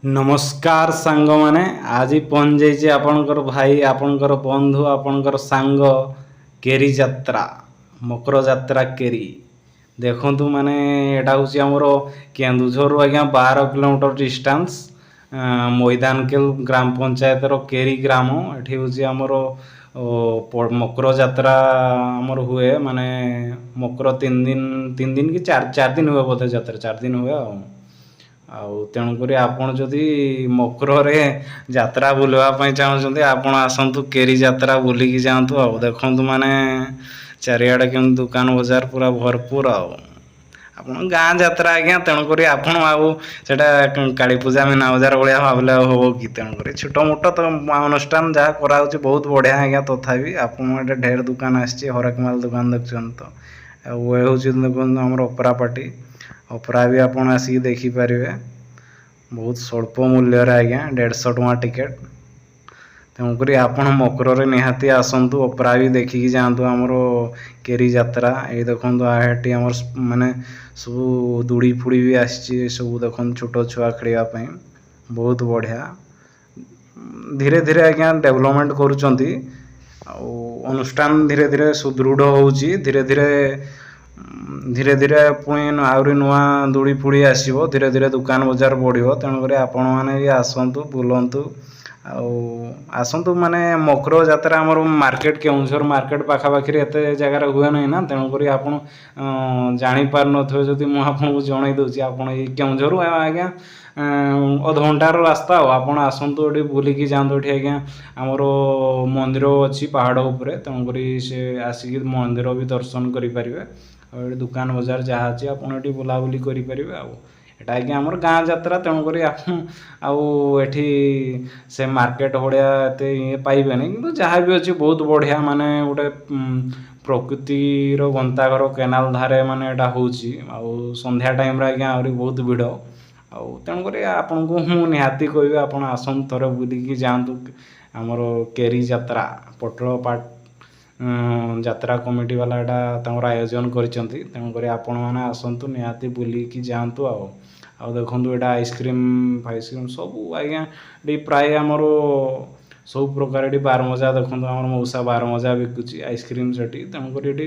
ନମସ୍କାର ସାଙ୍ଗମାନେ, ଆଜି ପହଞ୍ଚି ଯାଇଛି ଆପଣଙ୍କର ଭାଇ, ଆପଣଙ୍କର ବନ୍ଧୁ, ଆପଣଙ୍କର ସାଙ୍ଗ କେରି ଯାତ୍ରା, ମକର ଯାତ୍ରା କେରି। ଦେଖନ୍ତୁ, ମାନେ ଏଇଟା ହେଉଛି ଆମର କେନ୍ଦୁଝରରୁ ଆଜ୍ଞା 12 କିଲୋମିଟର ଡିଷ୍ଟାନ୍ସ, ମଇଦାନକେଲ ଗ୍ରାମ ପଞ୍ଚାୟତର କେରି ଗ୍ରାମ। ଏଠି ହେଉଛି ଆମର ମକର ଯାତ୍ରା ଆମର ହୁଏ। ମାନେ ମକର 3 ଦିନ, 3 ଦିନ କି 4 ଦିନ ହୁଏ ବୋଧେ। ଯାତ୍ରା 4 ଦିନ ହୁଏ। ଆଉ ତେଣୁକରି ଆପଣ ଯଦି ମକରରେ ଯାତ୍ରା ବୁଲିବା ପାଇଁ ଚାହୁଁଛନ୍ତି, ଆପଣ ଆସନ୍ତୁ, କେରି ଯାତ୍ରା ବୁଲିକି ଯାଆନ୍ତୁ। ଆଉ ଦେଖନ୍ତୁ, ମାନେ ଚାରିଆଡ଼େ କେମିତି ଦୋକାନ ବଜାର ପୁରା ଭରପୁର। ଆଉ ଆପଣ ଗାଁ ଯାତ୍ରା ଆଜ୍ଞା, ତେଣୁକରି ଆପଣ ଆଉ ସେଇଟା କାଳୀ ପୂଜା, ମୀନା ବଜାର ଭଳିଆ ଭାବିଲେ ଆଉ ହବ କି? ତେଣୁକରି ଛୋଟ ମୋଟ ତ ଅନୁଷ୍ଠାନ ଯାହା କରାହେଉଛି, ବହୁତ ବଢ଼ିଆ ଆଜ୍ଞା। ତଥାପି ଆପଣ ଏଠି ଢେର ଦୋକାନ ଆସିଛି, ହରେକ ମାଲ ଦୋକାନ ଦେଖୁଛନ୍ତି ତ। ଆଉ ଏ ହେଉଛି ଦେଖନ୍ତୁ ଆମର ଅପେରା ପାର୍ଟି। ଅପେରା ବି ଆପଣ ଆସିକି ଦେଖିପାରିବେ ବହୁତ ସ୍ୱଳ୍ପ ମୂଲ୍ୟରେ ଆଜ୍ଞା, 150 ଟଙ୍କା ଟିକେଟ୍। ତେଣୁକରି ଆପଣ ମକରରେ ନିହାତି ଆସନ୍ତୁ, ଅପେରା ବି ଦେଖିକି ଯାଆନ୍ତୁ ଆମର କେରି ଯାତ୍ରା। ଏଇ ଦେଖନ୍ତୁ, ଏଠି ଆମର ମାନେ ସବୁ ଦୋଳି ଫୁଡ଼ି ବି ଆସିଛି। ଏସବୁ ଦେଖନ୍ତୁ, ଛୋଟ ଛୁଆ ଖେଳିବା ପାଇଁ ବହୁତ ବଢ଼ିଆ। ଧୀରେ ଧୀରେ ଆଜ୍ଞା ଡେଭଲପମେଣ୍ଟ କରୁଛନ୍ତି ଆଉ ଅନୁଷ୍ଠାନ ଧୀରେ ଧୀରେ ସୁଦୃଢ଼ ହେଉଛି। ଧୀରେ ଧୀରେ ଧୀରେ ଧୀରେ ପୁଣି ଆହୁରି ନୂଆ ଦୋଳି ଫୋଳି ଆସିବ, ଧୀରେ ଧୀରେ ଦୋକାନ ବଜାର ବଢ଼ିବ। ତେଣୁକରି ଆପଣମାନେ ବି ଆସନ୍ତୁ, ବୁଲନ୍ତୁ ଆଉ ଆସନ୍ତୁ। ମାନେ ମକର ଯାତ୍ରା ଆମର ମାର୍କେଟ, କେଉଁଝର ମାର୍କେଟ ପାଖାପାଖିରେ ଏତେ ଜାଗାରେ ହୁଏ ନାହିଁ ନା, ତେଣୁକରି ଆପଣ ଜାଣିପାରୁନଥିବେ। ଯଦି ମୁଁ ଆପଣଙ୍କୁ ଜଣାଇ ଦେଉଛି, ଆପଣ ଏଇ କେଉଁଝରରୁ ଆଜ୍ଞା ଅଧଘଣ୍ଟାର ରାସ୍ତା। ଆଉ ଆପଣ ଆସନ୍ତୁ, ଏଠି ବୁଲିକି ଯାଆନ୍ତୁ। ଏଠି ଆଜ୍ଞା ଆମର ମନ୍ଦିର ଅଛି ପାହାଡ଼ ଉପରେ, ତେଣୁକରି ସେ ଆସିକି ମନ୍ଦିର ବି ଦର୍ଶନ କରିପାରିବେ। ଆଉ ଏଠି ଦୋକାନ ବଜାର ଯାହା ଅଛି, ଆପଣ ଏଠି ବୁଲାବୁଲି କରିପାରିବେ। ଆଉ ଏଇଟା ଆଜ୍ଞା ଆମର ଗାଁ ଯାତ୍ରା, ତେଣୁକରି ଆପଣ ଆଉ ଏଠି ସେ ମାର୍କେଟ ଭଳିଆ ଏତେ ଇଏ ପାଇବେନି। କିନ୍ତୁ ଯାହା ବି ଅଛି ବହୁତ ବଢ଼ିଆ। ମାନେ ଗୋଟେ ପ୍ରକୃତିର ଗନ୍ତାଘର, କେନାଲ ଧାରେ ମାନେ ଏଇଟା ହେଉଛି। ଆଉ ସନ୍ଧ୍ୟା ଟାଇମ୍ରେ ଆଜ୍ଞା ଆହୁରି ବହୁତ ଭିଡ଼। ଆଉ ତେଣୁକରି ଆପଣଙ୍କୁ ମୁଁ ନିହାତି କହିବି, ଆପଣ ଆସନ୍ତୁ, ଥରେ ବୁଲିକି ଯାଆନ୍ତୁ ଆମର କେରି ଯାତ୍ରା। ପୋଟଳପାଟ ଯାତ୍ରା କମିଟି ବାଲା ଏଇଟା ତାଙ୍କର ଆୟୋଜନ କରିଛନ୍ତି। ତେଣୁକରି ଆପଣମାନେ ଆସନ୍ତୁ, ନିହାତି ବୁଲିକି ଯାଆନ୍ତୁ। ଆଉ ଦେଖନ୍ତୁ, ଏଇଟା ଆଇସ୍କ୍ରିମ୍ ଫାଇସ୍କ୍ରିମ୍ ସବୁ ଆଜ୍ଞା ଏଠି ପ୍ରାୟ ଆମର ସବୁ ପ୍ରକାର। ଏଠି ବାରମଜା ଦେଖନ୍ତୁ, ଆମର ମଉସା ବାରମଜା ବିକୁଛି, ଆଇସ୍କ୍ରିମ୍ ସେଠି। ତେଣୁକରି ଏଠି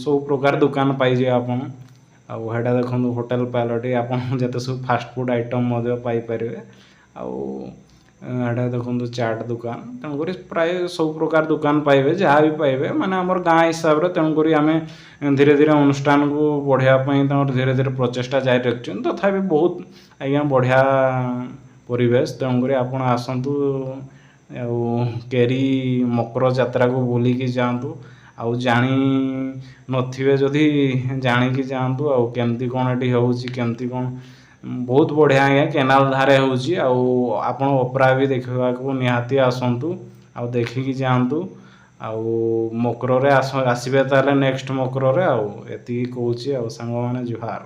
ସବୁ ପ୍ରକାର ଦୋକାନ ପାଇଯିବେ ଆପଣ। ଆଉ ସେଇଟା ଦେଖନ୍ତୁ ହୋଟେଲ ପାଲଟି, ଆପଣ ଯେତେ ସବୁ ଫାଷ୍ଟଫୁଡ଼ ଆଇଟମ୍ ମଧ୍ୟ ପାଇପାରିବେ। ଆଉ ଏଇଟା ଦେଖନ୍ତୁ ଚାଟ୍ ଦୋକାନ। ତେଣୁକରି ପ୍ରାୟ ସବୁ ପ୍ରକାର ଦୋକାନ ପାଇବେ, ଯାହା ବି ପାଇବେ, ମାନେ ଆମର ଗାଁ ହିସାବରେ। ତେଣୁକରି ଆମେ ଧୀରେ ଧୀରେ ଅନୁଷ୍ଠାନକୁ ବଢ଼ାଇବା ପାଇଁ ତାଙ୍କର ଧୀରେ ଧୀରେ ପ୍ରଚେଷ୍ଟା ଜାରି ରଖିଛନ୍ତି। ତଥାପି ବହୁତ ଆଜ୍ଞା ବଢ଼ିଆ ପରିବେଶ। ତେଣୁକରି ଆପଣ ଆସନ୍ତୁ ଆଉ କେରି ମକର ଯାତ୍ରାକୁ ବୁଲିକି ଯାଆନ୍ତୁ। ଆଉ ଜାଣି ନଥିବେ ଯଦି, ଜାଣିକି ଯାଆନ୍ତୁ ଆଉ କେମିତି କ'ଣ ଏଠି ହେଉଛି, କେମିତି କ'ଣ। ବହୁତ ବଢ଼ିଆ ଆଜ୍ଞା, କେନାଲ ଧାରେ ହେଉଛି। ଆଉ ଆପଣ ଅପେରା ବି ଦେଖିବାକୁ ନିହାତି ଆସନ୍ତୁ ଆଉ ଦେଖିକି ଯାଆନ୍ତୁ। ଆଉ ମକରରେ ଆସିବେ ତାହେଲେ, ନେକ୍ସଟ ମକରରେ। ଆଉ ଏତିକି କହୁଛି। ଆଉ ସାଙ୍ଗମାନେ, ଜୁହାର।